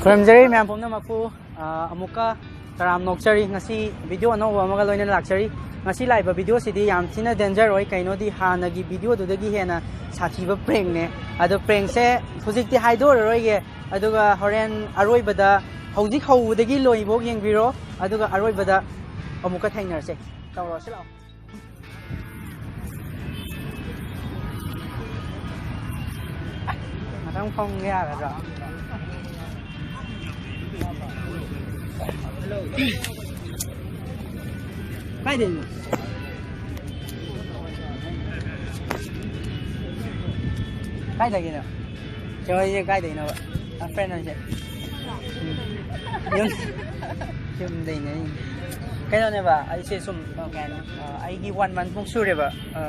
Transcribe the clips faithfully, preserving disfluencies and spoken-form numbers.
ꯈꯨꯔꯨꯝꯖꯔꯤ ꯃꯌꯥꯝ ꯄꯨꯝꯅꯃꯛꯄꯨ꯫ ꯑ, ꯑꯃꯨꯛꯀ ꯇꯔꯥꯝ ꯅꯣꯛꯆꯔꯤ꯫ ꯉꯁꯤ ꯚꯤꯗꯤꯑꯣ ꯑꯅꯧꯕ ꯑꯃꯒ ꯂꯣꯏꯅꯅ ꯂꯥꯛꯆꯔꯤ꯫ ꯉꯁꯤ ꯂꯥꯛꯏꯕ ꯚꯤꯗꯤꯑꯣꯁꯤꯗꯤ ꯌꯥꯝ ꯊꯤꯅ ꯗꯦꯟꯖꯔ ꯑꯣꯏ꯫ ꯀꯩꯅꯣꯗꯤ ꯍꯥꯟꯅꯒꯤ ꯚꯤꯗꯤꯑꯣꯗꯨꯗꯒꯤ ꯍꯦꯟꯅ ꯁꯥꯊꯤꯕ ꯄ꯭ꯔꯦꯡꯅꯦ꯫ ꯑꯗꯣ ꯄ꯭ꯔꯦꯡꯁꯦ ꯍꯧꯖꯤꯛꯇꯤ ꯍꯥꯏꯗꯣꯛꯑꯔꯣꯏꯒꯦ꯫ ꯑꯗꯨꯒ ꯍꯣꯔꯦꯟ ꯑꯔꯣꯏꯕꯗ, ꯍꯧꯖꯤꯛ ꯍꯧꯕꯗꯒꯤ ꯂꯣꯏꯐꯥꯎ ꯌꯦꯡꯕꯤꯔꯣ꯫ ꯑꯗꯨꯒ ꯑꯔꯣꯏꯕꯗ ꯑꯃꯨꯛꯀ ꯊꯦꯡꯅꯔꯁꯦ꯫ ꯇꯧꯔꯁꯤ ꯂꯥꯛꯑꯣ꯫ ꯉꯥꯛꯇꯪ ꯐꯝꯒꯦ ꯌꯥꯒꯗ꯭ꯔꯣ? ꯀꯥꯏꯗꯩꯅꯣ? ꯀꯥꯏꯗꯒꯤꯅꯣ? ꯆꯦ ꯍꯣꯏꯁꯦ ꯀꯥꯏꯗꯩꯅꯣꯕ? ꯑ, ꯐ꯭ꯔꯦꯟ ꯍꯣꯏꯁꯦ? ꯎꯝ꯫ ꯌꯨꯝ, ꯌꯨꯝꯗꯩꯅꯦ꯫ ꯀꯩꯅꯣꯅꯦꯕ, ꯑꯩꯁꯦ ꯁꯨꯝ, ꯑ, ꯀꯩ ꯍꯥꯏꯅꯤ, ꯑ, ꯑꯩꯒꯤ ꯋꯥꯟ ꯃꯟꯊꯃꯨꯛ ꯁꯨꯔꯦꯕ, ꯑ,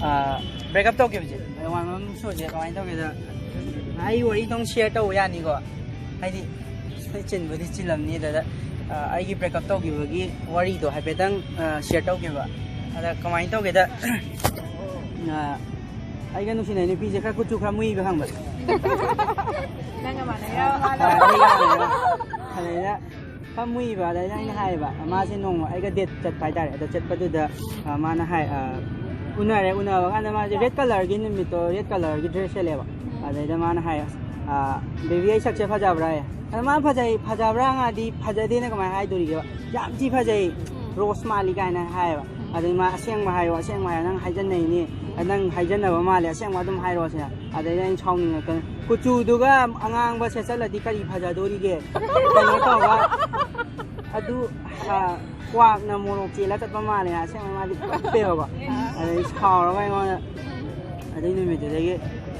ꯑ, ꯕ꯭ꯔꯦꯛꯑꯞ ꯇꯧꯈꯤꯕꯁꯦ꯫ ꯑꯗꯣ ꯋꯥꯟ ꯃꯟꯊꯃꯨꯛ ꯁꯨꯔꯁꯦ ꯀꯃꯥꯏꯅ ꯇꯧꯒꯦꯗ, ꯑꯩ ꯋꯥꯔꯤ ꯑꯗꯨꯝ ꯁꯤꯌꯔ ꯇꯧꯕ ꯌꯥꯅꯤꯀꯣ? ꯍꯥꯏꯗꯤ, ꯍꯣꯏ, ꯆꯤꯟꯕꯨꯗꯤ ꯆꯤꯜꯂꯝꯅꯤ꯫ ꯑꯗꯨꯗ, ꯑ, ꯑꯩꯒꯤ ꯕ꯭ꯔꯦꯛꯑꯞ ꯇꯧꯈꯤꯕꯒꯤ ꯋꯥꯔꯤꯗꯣ ꯍꯥꯏꯐꯦꯠꯇꯪ, ꯑ, ꯁꯤꯌꯔ ꯇꯧꯒꯦꯕ꯫ ꯑꯗ ꯀꯃꯥꯏꯅ ꯇꯧꯒꯦꯗ, ꯑ, ꯑꯩꯒ ꯅꯨꯡꯁꯤꯅꯩ ꯅꯨꯄꯤꯁꯦ ꯈꯔ ꯀꯨꯆꯨ ꯈꯔ ꯃꯨꯏꯕ ꯈꯪꯕ꯭ꯔꯥ? ꯅꯪꯒ ꯃꯥꯟꯅꯩꯔꯣ? ꯑ, ꯑꯩꯒ ꯃꯥꯟꯅꯩꯔꯣ? ꯑꯗꯩꯗ ꯈꯔ ꯃꯨꯏꯕ, ꯑꯗꯩꯗ ꯑꯩꯅ ꯍꯥꯏꯌꯦꯕ, ꯃꯥꯁꯦ ꯅꯣꯡꯃ ꯑꯩꯒ ꯗꯦꯠ ꯆꯠꯄ ꯍꯥꯏꯇꯥꯔꯦ꯫ ꯑꯗ ꯆꯠꯄꯗꯨꯗ, ꯑ, ꯃꯥꯅ ꯍꯥꯏ, ꯑ, ꯎꯅꯔꯦ, ꯎꯅꯕ ꯀꯥꯟꯗ ꯃꯥꯁꯦ ꯔꯦꯗ ꯀꯂꯔꯒꯤ ꯅꯨꯃꯤꯠꯇꯣ ꯔꯦꯗ ꯀꯂꯔꯒꯤ ꯗ꯭ꯔꯦꯁ ꯁꯦꯠꯂꯦꯕ꯫ ꯑꯗꯩꯗ ꯃꯥꯅ ꯍꯥꯏ, ꯑ, "ꯕꯦꯕꯤ, ꯑꯩ ꯁꯛꯁꯦ ꯐꯖꯕ꯭ꯔꯥ?" ꯍꯥꯏ꯫ ꯑꯗ ꯃꯥꯅ ꯐꯖꯩ, ꯐꯖꯕ꯭ꯔꯥ ꯍꯪꯉꯛꯑꯗꯤ ꯐꯖꯗꯦꯅ ꯀꯃꯥꯏꯅ ꯍꯥꯏꯗꯣꯔꯤꯒꯦꯕ? "ꯌꯥꯝ ꯊꯤ ꯐꯖꯩ, ꯔꯣꯁ ꯃꯥꯜꯂꯤ" ꯀꯥꯏꯅ ꯍꯥꯏꯌꯦꯕ꯫ ꯑꯗꯩ ꯃꯥ, "ꯑꯁꯦꯡꯕ ꯍꯥꯏꯌꯣ, ꯑꯁꯦꯡꯕ ꯍꯥꯏꯌꯣ, ꯅꯪ ꯍꯥꯏꯖꯟꯅꯩꯅꯦ, ꯅꯪ ꯍꯥꯏꯖꯟꯅꯕ ꯃꯥꯜꯂꯦ, ꯑꯁꯦꯡꯕ ꯑꯗꯨꯝ ꯍꯥꯏꯔꯛꯑꯣ" ꯁꯤꯅ꯫ ꯑꯗꯩꯗ ꯑꯩꯅ ꯁꯥꯎꯅꯤꯡꯉꯛꯇꯅ, "ꯀꯨꯆꯨꯗꯨꯒ ꯑꯉꯥꯡꯕ ꯁꯦꯠꯆꯜꯂꯗꯤ ꯀꯔꯤ ꯐꯖꯗꯣꯔꯤꯒꯦ?" ꯀꯩꯅꯣ ꯇꯧꯔꯒ, ꯑꯗꯨ, ꯑ, ꯀ꯭ꯋꯥꯛꯅ ꯃꯣꯔꯣꯛ ꯆꯦꯜꯂ ꯆꯠꯄ ꯃꯥꯜꯂꯦ, ꯑꯁꯦꯡꯕ ꯃꯥꯗꯤ ꯀꯞꯄꯦꯕꯀꯣ꯫ ꯑꯗꯩ ꯁꯥꯎꯔꯒ ꯑꯩꯉꯣꯟꯗ, ꯑꯗꯨꯏ ꯅꯨꯃꯤꯠꯇꯨꯗꯒꯤ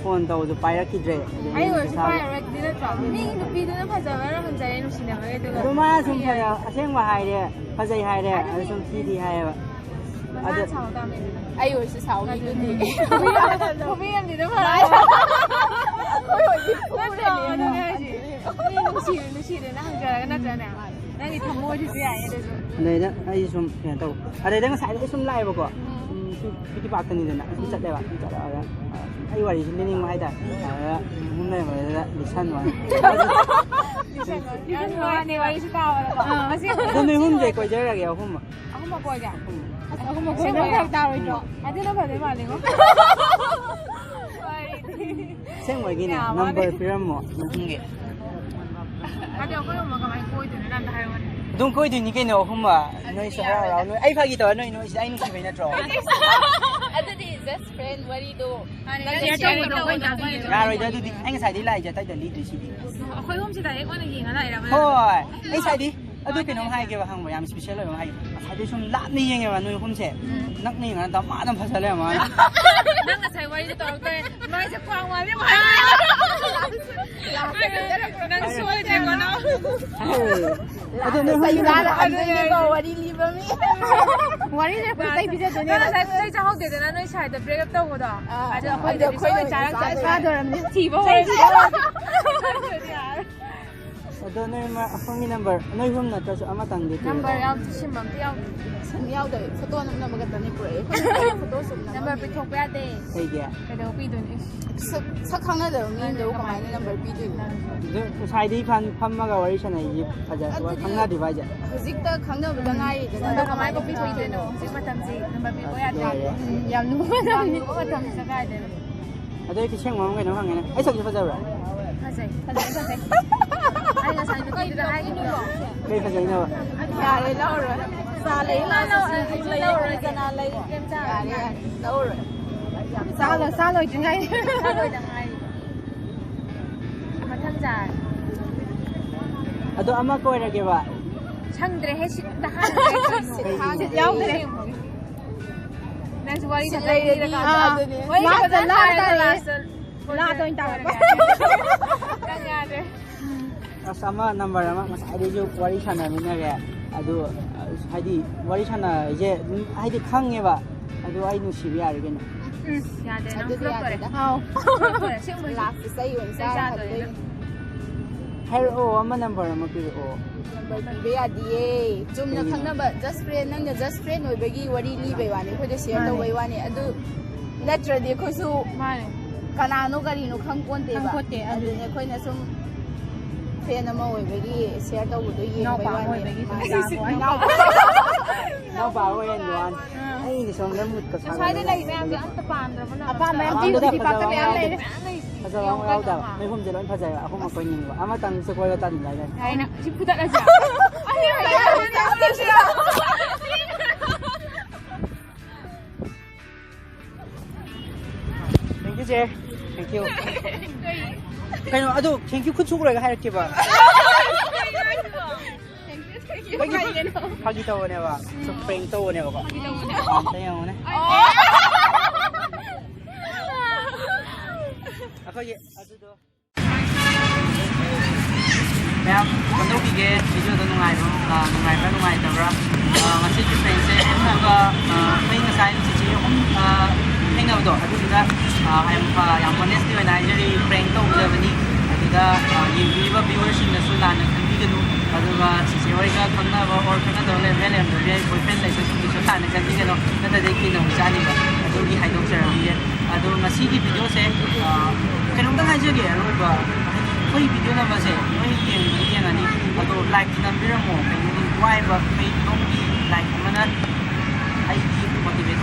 ꯐꯣꯟ ꯇꯧꯕꯁꯨ ꯄꯥꯏꯔꯛꯈꯤꯗ꯭ꯔꯦ꯫ ꯑꯗꯩ ꯑꯩ ꯑꯣꯏꯔꯁꯨ ꯃꯦꯁꯦꯖ ꯊꯥꯕ꯫ ꯄꯥꯏꯔꯔꯣꯏ ꯑꯗꯨꯗꯤ, ꯅꯠꯇ꯭ꯔꯣ? ꯃꯤ ꯅꯨꯄꯤꯗꯨꯅ ꯐꯖꯕ꯭ꯔꯥ ꯍꯪꯖꯔꯦ, ꯅꯨꯡꯁꯤꯅꯕꯒꯤ, ꯑꯗꯨꯒ ꯑꯗꯣ ꯃꯥ ꯁꯨꯝ ꯊꯤ ꯍꯥꯏꯔꯦ꯫ ꯐꯖ-, ꯑꯁꯦꯡꯕ ꯍꯥꯏꯔꯦ, ꯐꯖꯩ ꯍꯥꯏꯔꯦ, ꯑꯗꯨ ꯁꯨꯝ ꯊꯤꯗꯤ ꯍꯥꯏꯌꯦꯕ꯫ ꯃꯁꯥꯅ ꯑꯗꯨ ꯁꯥꯎ ꯇꯥꯕꯅꯤ ꯑꯗꯨꯗꯤ꯫ ꯑꯩ ꯑꯣꯏꯔꯁꯨ ꯁꯥꯎꯅꯤ ꯑꯗꯨꯗꯤ꯫ ꯈꯨꯕꯤ ꯑꯃꯗꯤ ꯑꯗꯨꯝ ꯐꯔꯦ꯫ ꯑꯩꯈꯣꯏ ꯑꯣꯏꯗꯤ ꯅꯠꯇ꯭ꯔꯣ? ꯑꯗꯨꯅꯦ ꯍꯥꯏꯁꯦ꯫ ꯃꯤ ꯅꯨꯡꯁꯤꯔꯦ, ꯅꯨꯡꯁꯤꯔꯦꯅ ꯍꯪꯖꯔꯒ ꯅꯠꯇ꯭ꯔꯅꯦ? ꯅꯪꯒꯤ ꯊꯃꯣꯏꯗꯨꯁꯨ ꯌꯥꯏꯌꯦ ꯑꯗꯨꯁꯨ꯫ ꯑꯗꯩꯗ ꯑꯩ ꯁꯨꯝ ꯀꯩꯅꯣ ꯇꯧꯕ꯫ ꯑꯗꯩꯗ ꯉꯁꯥꯏꯗ ꯑꯩ ꯁꯨꯝ ꯂꯥꯛꯑꯦꯕꯀꯣ꯫ ꯎꯝ꯫ ꯎꯝ, ꯕ꯭ꯌꯨꯇꯤ ꯄꯥꯔꯛꯇꯅꯤꯗꯅ ꯑꯗꯨꯝ ꯆꯠꯂꯦꯕ꯫ ꯑꯗꯨꯝ ꯆꯠꯂꯒ ꯑꯩ ꯋꯥꯔꯤꯁꯤ ꯂꯤꯅꯤꯡꯕ ꯍꯥꯏꯇꯥꯔꯦ꯫ ꯑꯗꯨꯗ ꯁꯨꯝ ꯂꯩꯔꯝꯕꯗ ꯂꯤꯁꯟꯕ ꯋꯥꯅꯤ꯫ ꯌꯥꯝ ꯅꯨꯡꯉꯥꯏꯅꯦ ꯋꯥꯔꯤꯁꯦ ꯇꯥꯕꯗꯀꯣ꯫ ꯑꯁꯤ ꯑꯗꯣ ꯅꯣꯏ ꯑꯍꯨꯝꯁꯦ ꯀꯣꯏꯖꯔꯒꯦ, ꯑꯍꯨꯝꯃꯛ꯫ ꯑꯍꯨꯝꯃꯛ ꯀꯣꯏꯒꯦ꯫ ꯑꯁ ꯑꯍꯨꯝꯃꯛ ꯀꯣꯏꯅ ꯐꯔꯛ ꯇꯥꯔꯣꯏꯗ꯭ꯔꯣ? ꯑꯗꯨꯅ ꯐꯗꯣꯏ ꯃꯥꯜꯂꯦꯉꯣ꯫ ꯑꯁꯦꯡꯕꯒꯤꯅꯦ, ꯅꯝꯕꯔ ꯄꯤꯔꯝꯃꯣ ꯅꯪꯒꯤ꯫ ꯑꯗꯣ ꯑꯩꯈꯣꯏ ꯑꯃ ꯀꯃꯥꯏꯅ ꯀꯣꯏꯗꯣꯏꯅꯣ ꯅꯪ ꯍꯥꯏꯔꯛꯑꯣꯅꯦ꯫ ꯑꯗꯨꯝ ꯀꯣꯏꯗꯣꯏꯅꯤ ꯀꯩꯅꯣ ꯑꯍꯨꯝꯃꯛ꯫ ꯅꯣꯏꯁꯨ ꯍꯔꯥꯎ ꯍꯔꯥꯎ ꯅꯣꯏ꯫ ꯑꯩ ꯐꯥꯒꯤ ꯇꯧꯔ ꯅꯣꯏ ꯅꯣꯏꯁꯤꯗꯤ ꯑꯩ ꯅꯨꯡꯁꯤꯕꯩ ꯅꯠꯇ꯭ꯔꯣ? ꯑꯗꯨꯗꯤ just friend ꯋꯥꯔꯤꯗꯣ ꯃꯥꯅꯦ, share ꯇꯧꯕꯗꯣ ꯑꯩꯈꯣꯏ ꯇꯥꯛꯄꯤꯔꯦ꯫ ꯌꯥꯔꯣꯏꯗ ꯑꯗꯨꯗꯤ꯫ ꯑꯩ ꯉꯁꯥꯏꯗꯤ ꯂꯥꯏꯁꯦ ꯑꯇꯩꯗ ꯂꯤꯗ꯭ꯔꯤꯁꯤꯗꯤ꯫ ꯑꯩꯈꯣꯏ ꯑꯍꯨꯝꯁꯤ direct ꯑꯣꯏꯅ ꯌꯦꯡꯉ ꯂꯥꯛꯏꯔꯕ? ꯍꯣꯏ꯫ ꯑꯩ ꯉꯁꯥꯏꯗꯤ ꯑꯗꯨ ꯀꯩꯅꯣꯝ ꯍꯥꯏꯒꯦꯕ ꯈꯪꯕ꯭ꯔꯥ? ꯌꯥꯝ special ꯑꯣꯏꯕ ꯑꯃ ꯍꯥꯏꯒꯦ꯫ ꯉꯁꯥꯏꯗꯤ ꯁꯨꯝ ꯂꯥꯞꯅ ꯌꯦꯡꯉꯦꯕ ꯅꯣꯏ ꯑꯍꯨꯝꯁꯦ꯫ ꯅꯛꯅ ꯌꯦꯡꯉꯒ ꯗꯃꯥꯗ ꯐꯖ ꯂꯩꯔꯝꯃꯦ꯫ ꯅꯪ ꯉꯁꯥꯏ ꯋꯥꯔꯤꯗꯣ ꯇꯧꯔꯛꯇꯣꯏ ꯃꯥꯏꯁꯦ ꯈ꯭ꯋꯥꯡ ꯋꯥꯡꯉꯦ꯫ ꯅꯪ ꯁꯣꯏꯗ꯭ꯔꯦꯀꯣ ꯅꯪ꯫ ꯑꯗꯣ ꯅꯣꯏ ꯑꯍꯨꯝꯒꯤ ꯆꯥꯔ number ꯍꯟꯗꯣꯏꯅꯦꯀꯣ ꯋꯥꯔꯤ ꯂꯤꯕ ꯃꯤ꯫ ꯋꯥꯔꯤꯁꯦ ꯑꯩꯈꯣꯏ ꯇꯩ ꯄꯤꯖꯗꯣꯏꯅꯦ꯫ ꯅꯪ ꯉꯁꯥꯏ ꯆꯥꯛ ꯆꯥꯍꯧꯗꯦꯗꯅ ꯅꯣꯏ ꯁꯥꯏꯗ break up ꯇꯧꯕꯗꯣ꯫ ꯑꯥ, ꯑꯗꯣ ꯑꯗꯣ ꯑꯩꯈꯣꯏꯗꯗꯤ ꯑꯩꯈꯣꯏ ꯁꯣꯏ ꯑꯣꯏꯅ ꯆꯥꯔꯛꯇ꯭ꯔꯦ꯫ ꯆꯥꯗꯣꯏꯔꯝꯅꯤ꯫ ꯊꯤꯕ ꯍꯧꯔꯁꯤ꯫ ꯑꯗꯣ ꯅꯣꯏ ꯃ- ꯑꯍꯨꯝꯒꯤ number ꯅꯣꯏ ꯑꯍꯨꯝ ꯅꯠꯇ꯭ꯔꯁꯨ ꯑꯃꯇꯪꯗꯤ ꯄꯤꯔꯛꯑꯣ꯫ Number ꯌꯥꯎꯗꯦ, ꯁꯤꯝ ꯑꯝꯇ ꯌꯥꯎꯗꯦ꯫ ꯁꯨꯝ ꯌꯥꯎꯗꯕ ꯐꯣꯇꯣ ꯅꯝꯅꯕ ꯈꯛꯇꯅꯤ ꯄꯨꯔꯛꯑꯦ꯫ ꯐꯣꯇꯣ ꯁꯨꯝ Number ꯄꯤꯊꯣꯛꯄ ꯌꯥꯗꯦ꯫ ꯀꯩꯒꯤ? ꯀꯩꯗꯧ ꯄꯤꯗꯣꯏꯅꯣ? ꯏꯁ꯫ ꯁꯛ ꯁꯛ ꯈꯪꯅꯗꯕ ꯃꯤꯗꯨꯕꯨ ꯀꯃꯥꯏꯅ number ꯄꯤꯗꯣꯏꯅꯣ? ꯑꯗꯨ ꯉꯁꯥꯏꯗꯤ ꯐꯝ- ꯐꯝꯃꯒ ꯋꯥꯔꯤ ꯁꯥꯟꯅꯩꯁꯤ ꯐꯖ ꯑꯗꯨꯗꯤ ꯈꯪꯅꯗ꯭ꯔꯤꯕ ꯍꯥꯏꯁꯦ? ꯍꯧꯖꯤꯛꯇ ꯈꯪꯅꯕꯗ ꯉꯥꯏꯔꯤꯗꯅ꯫ Number ꯀꯃꯥꯏꯅ ꯄꯤꯊꯣꯛꯇꯣꯏꯅꯣ? ꯍꯧꯖꯤꯛ ꯃꯇꯝꯁꯤ number ꯄꯤꯕ ꯌꯥꯗꯦ꯫ ꯂꯣꯏꯔꯦ꯫ ꯎꯝ, ꯌꯥꯝ ꯂꯨꯕ ꯃꯇꯝꯅꯤ꯫ ꯂꯨꯕ ꯃꯇꯝꯁꯤꯗ ꯀꯥꯏꯗꯅꯣ? ꯑꯗꯣ ꯑꯩ ꯊꯦꯡꯕ ꯑꯃ ꯀꯩꯅꯣꯝ ꯍꯪꯒꯦꯅꯦ꯫ ꯑꯩ ꯁꯛꯁꯦ ꯐꯖꯕ꯭ꯔꯥ? ꯐꯖꯩ꯫ ꯐꯖꯩ, ꯐꯖꯩ꯫ ꯑꯩ ꯉꯁꯥꯏ ꯅꯨꯄꯤꯗꯨꯗ ꯍꯥꯏꯈꯤꯕꯗꯣ꯫ ꯀꯩ ꯐꯖꯩꯅꯣꯕ? ꯌꯥꯔꯦ ꯂꯧꯔꯣꯏ꯫ ꯆꯥ ꯂꯩ ꯂꯥꯛꯑꯣ ꯁꯤ ꯂꯩ ꯆꯅꯥ ꯂꯩ꯫ ꯌꯥꯔꯦ ꯌꯥꯔꯦ ꯂꯧꯔꯣꯏ꯫ ꯆꯥ ꯂꯣꯏ- ꯆꯥ ꯂꯣꯏꯗ꯭ꯔꯤꯉꯩ꯫ ꯆꯥ ꯂꯣꯏꯗ ꯉꯥꯏꯔꯤ꯫ ꯃꯊꯪ ꯆꯥꯔꯦ꯫ ꯑꯗꯣ ꯑꯃ ꯀꯣꯏꯔꯒꯦꯕ꯫ ꯁꯪꯗ꯭ꯔꯦꯍꯦ ꯁꯤꯠ ꯑꯝꯇ ꯍꯥꯡꯗ꯭ꯔꯦ ꯀꯩꯅꯣ꯫ ꯁꯤꯠ ꯍꯥꯡꯗ꯭ꯔꯦ꯫ ꯌꯥꯎꯗ꯭ꯔꯦ꯫ ꯅꯪꯁꯨ ꯋꯥꯔꯤ ꯁꯤꯠ ꯐꯖꯅ ꯂꯩꯔꯗꯤ ꯂꯤꯔꯒ ꯑꯥ, ꯑꯗꯨꯅꯦ꯫ ꯋꯥꯔꯤ ꯂꯥꯁꯇ ꯐꯖꯅ ꯂꯥꯁ ꯁꯥꯔꯒ ꯇꯥꯔꯦ꯫ ꯂꯥꯁꯇ ꯂꯥꯁꯇ ꯑꯣꯏꯅ ꯇꯥꯔꯛꯄ꯫ ꯅꯪ ꯌꯥꯗ꯭ꯔꯦ꯫ ꯑꯁ ꯑꯃ number ꯑꯃ ꯉꯁꯥꯏꯗꯩꯁꯨ ꯋꯥꯔꯤ ꯁꯥꯟꯅꯃꯤꯟꯅꯔꯦ꯫ ꯑꯗꯨ ꯑꯁ, ꯍꯥꯏꯗꯤ ꯋꯥꯔꯤ ꯁꯥꯟꯅꯔꯤꯁꯦ ꯑꯗꯨꯝ ꯍꯥꯏꯗꯤ ꯈꯪꯉꯦꯕ꯫ ꯑꯗꯨ ꯑꯩ ꯅꯨꯡꯁꯤꯕ ꯌꯥꯔꯦ ꯀꯩꯅꯣ꯫ ꯌꯥꯗꯦ ꯅꯪ ꯑꯗꯨꯗꯤ flop ꯇꯧꯔꯦ꯫ ꯌꯥꯗꯦꯗ꯫ ꯑꯥꯎ꯫ Flop ꯇꯧꯔꯦ ꯑꯁꯦꯡꯕꯩꯁꯨ꯫ ꯂꯥꯁꯇ ꯆꯩ ꯑꯣꯏꯅ ꯆꯩ ꯆꯥꯔ ꯆꯥꯗꯣꯔꯦ ꯍꯟꯗꯣꯏꯅꯦ꯫ ꯅꯪ꯫ ꯍꯥꯏꯔꯛꯑꯣ, ꯑꯃ ꯅꯝꯕꯔ ꯑꯃ ꯄꯤꯔꯛꯑꯣ꯫ ꯅꯝꯕꯔ ꯄꯤꯕ ꯌꯥꯗꯤꯌꯦ꯫ ꯆꯨꯝꯅ ꯈꯪꯅꯕ, just friend, ꯅꯪꯅ just friend ꯑꯣꯏꯕꯒꯤ ꯋꯥꯔꯤ ꯂꯤꯕꯩ ꯋꯥꯅꯤ, ꯑꯩꯈꯣꯏꯗ share ꯇꯧꯕꯩ ꯋꯥꯅꯤ꯫ ꯑꯗꯨ ꯅꯠꯇ꯭ꯔꯗꯤ ꯑꯩꯈꯣꯏꯁꯨ ꯃꯥꯅꯦ꯫ ꯀꯅꯥꯅꯣ ꯀꯔꯤꯅꯣ ꯈꯪ ꯄꯣꯟꯇꯦꯕ꯫ ꯈꯪ ꯄꯣꯟꯇꯦ, ꯑꯗꯨꯅꯦ꯫ ꯑꯗꯨꯅꯦ ꯑꯩꯈꯣꯏꯅ ꯁꯨꯝ friend ꯑꯃ ꯑꯣꯏꯕꯒꯤ share ꯇꯧꯕꯗꯣ ꯌꯦꯡꯕꯩ ꯏꯅꯥꯎꯄꯥ ꯑꯃ ꯋꯥꯅꯤ꯫ ꯑꯣꯏꯕꯒꯤ ꯃꯥꯅꯦ꯫ ꯁꯨꯝ ꯇꯥꯕ ꯋꯥꯅꯤ꯫ ꯏꯅꯥꯎꯄꯥ꯫ ꯏꯅꯥꯎꯄꯥ ꯑꯣꯏꯍꯟꯕ ꯋꯥꯅꯤ꯫ ꯑꯥ꯫ ꯑꯩꯗꯤ ꯁꯣꯝꯗ ꯃꯨꯠꯀ ꯁ꯭ꯋꯥꯏꯗ ꯁꯥꯒꯠꯂꯦ꯫ ꯂꯩ ꯃꯌꯥꯝꯁꯦ ꯑꯝꯇ ꯄꯥꯝꯗ꯭ꯔꯕ ꯅꯪ? ꯑꯄꯥꯝꯕ ꯌꯥꯝ ꯑꯝꯇ ꯐꯖꯕ ꯐꯖꯕ ꯌꯥꯝ ꯂꯩꯔꯦ꯫ ꯐꯖꯕ ꯑꯃ ꯌꯥꯎꯗꯕ꯫ ꯅꯣꯏ ꯑꯍꯨꯝꯁꯦ ꯂꯣꯏ ꯐꯖꯩꯕ꯫ ꯑꯍꯨꯝꯃꯛ ꯀꯣꯏꯅꯤꯡꯕ꯫ ꯑꯃꯇꯪꯁꯦ ꯀꯣꯏꯕ ꯇꯟꯕ ꯍꯥꯏꯇꯥꯔꯦ꯫ ꯌꯥꯏꯅ ꯁꯤ ꯐꯨꯗꯠꯂꯁꯤꯔꯥ? Thank you, ꯆꯦ꯫ Thank you꯫ ꯀꯩꯅꯣ, ꯑꯗꯣ thank you ꯈꯨꯠ ꯁꯨꯈ꯭ꯔꯒ ꯍꯥꯏꯔꯛꯀꯦꯕ꯫ ꯐꯥꯒꯤ ꯇꯧꯕꯅꯦꯕ꯫ ꯁꯨꯝ prank ꯇꯧꯕꯅꯦꯕꯀꯣ꯫ ꯑꯝꯇ ꯌꯦꯡꯉꯨꯅꯦ꯫ ꯑꯩꯈꯣꯏꯒꯤ ꯑꯗꯨꯗꯣ꯫ ꯃꯌꯥꯝ ꯀꯝꯗꯧꯕꯤꯒꯦ? Video ꯗꯣ ꯅꯨꯡꯉꯥꯏꯕ꯭ꯔꯣ? ꯑ, ꯅꯨꯡꯉꯥꯏꯕ꯭ꯔꯥ, ꯅꯨꯡꯉꯥꯏꯇꯕ꯭ꯔꯥ? ꯑ, ꯉꯁꯤꯒꯤ prank ꯁꯦ ꯑꯗꯨꯒ, ꯑ, ꯑꯩꯈꯣꯏ ꯉꯁꯥꯏ ꯆꯤꯆꯦ ꯑꯍꯨꯝ, ꯑ, ꯊꯦꯡꯅꯕꯗꯣ, ꯑꯗꯨꯗꯨꯗ, ꯑ, ꯌꯥꯝ, ꯑ, ꯌꯥꯝ honest ꯇꯤ ꯑꯣꯏꯅ ꯍꯥꯏꯖꯔꯤ, prank ꯇꯧꯖꯕꯅꯤ꯫ ꯑꯗꯨꯗ, ꯑ, ꯌꯦꯡꯕꯤꯔꯤꯕ viewer ꯁꯤꯡꯅꯁꯨ ꯂꯥꯟꯅ ꯈꯟꯕꯤꯒꯅꯨ꯫ ꯑꯗꯨꯒ ꯆꯤꯆꯦ ꯍꯣꯏꯒ ꯈꯪꯅꯕ or ꯈꯪꯅꯗꯕ ꯂꯩꯔꯝꯕ ꯌꯥꯏ, ꯂꯩꯔꯝꯗꯕ ꯌꯥꯏ, boyfriend ꯂꯩꯕꯁꯤꯡꯗꯨꯁꯨ ꯂꯥꯟꯅ ꯈꯟꯕꯤꯒꯅꯨ, ꯅꯠꯇ꯭ꯔꯗꯤ ꯀꯤꯅꯕ ꯆꯥꯅꯤꯕ꯫ ꯑꯗꯨꯒꯤ ꯍꯥꯏꯗꯣꯛꯆꯔꯝꯃꯤꯁꯦ꯫ ꯑꯗꯣ ꯉꯁꯤꯒꯤ video ꯁꯦ, ꯑ, ꯀꯩꯅꯣꯝꯇꯪ ꯍꯥꯏꯖꯒꯦ, ꯑꯔꯣꯏꯕ, ꯍꯥꯏꯗꯤ ꯑꯩꯈꯣꯏ video ꯅꯝꯕꯁꯦ ꯅꯣꯏ ꯌꯦꯡꯕꯗꯤ ꯌꯦꯡꯉꯅꯤ, ꯑꯗꯣ like ꯇꯤ ꯅꯝꯕꯤꯔꯝꯃꯣ꯫ ꯀꯩꯅꯣꯗꯤ ꯋꯥꯏꯕ, ꯑꯩꯈꯣꯏ ꯑꯗꯣꯝꯒꯤ like ꯑꯃꯅ ꯑꯩꯒꯤ motivate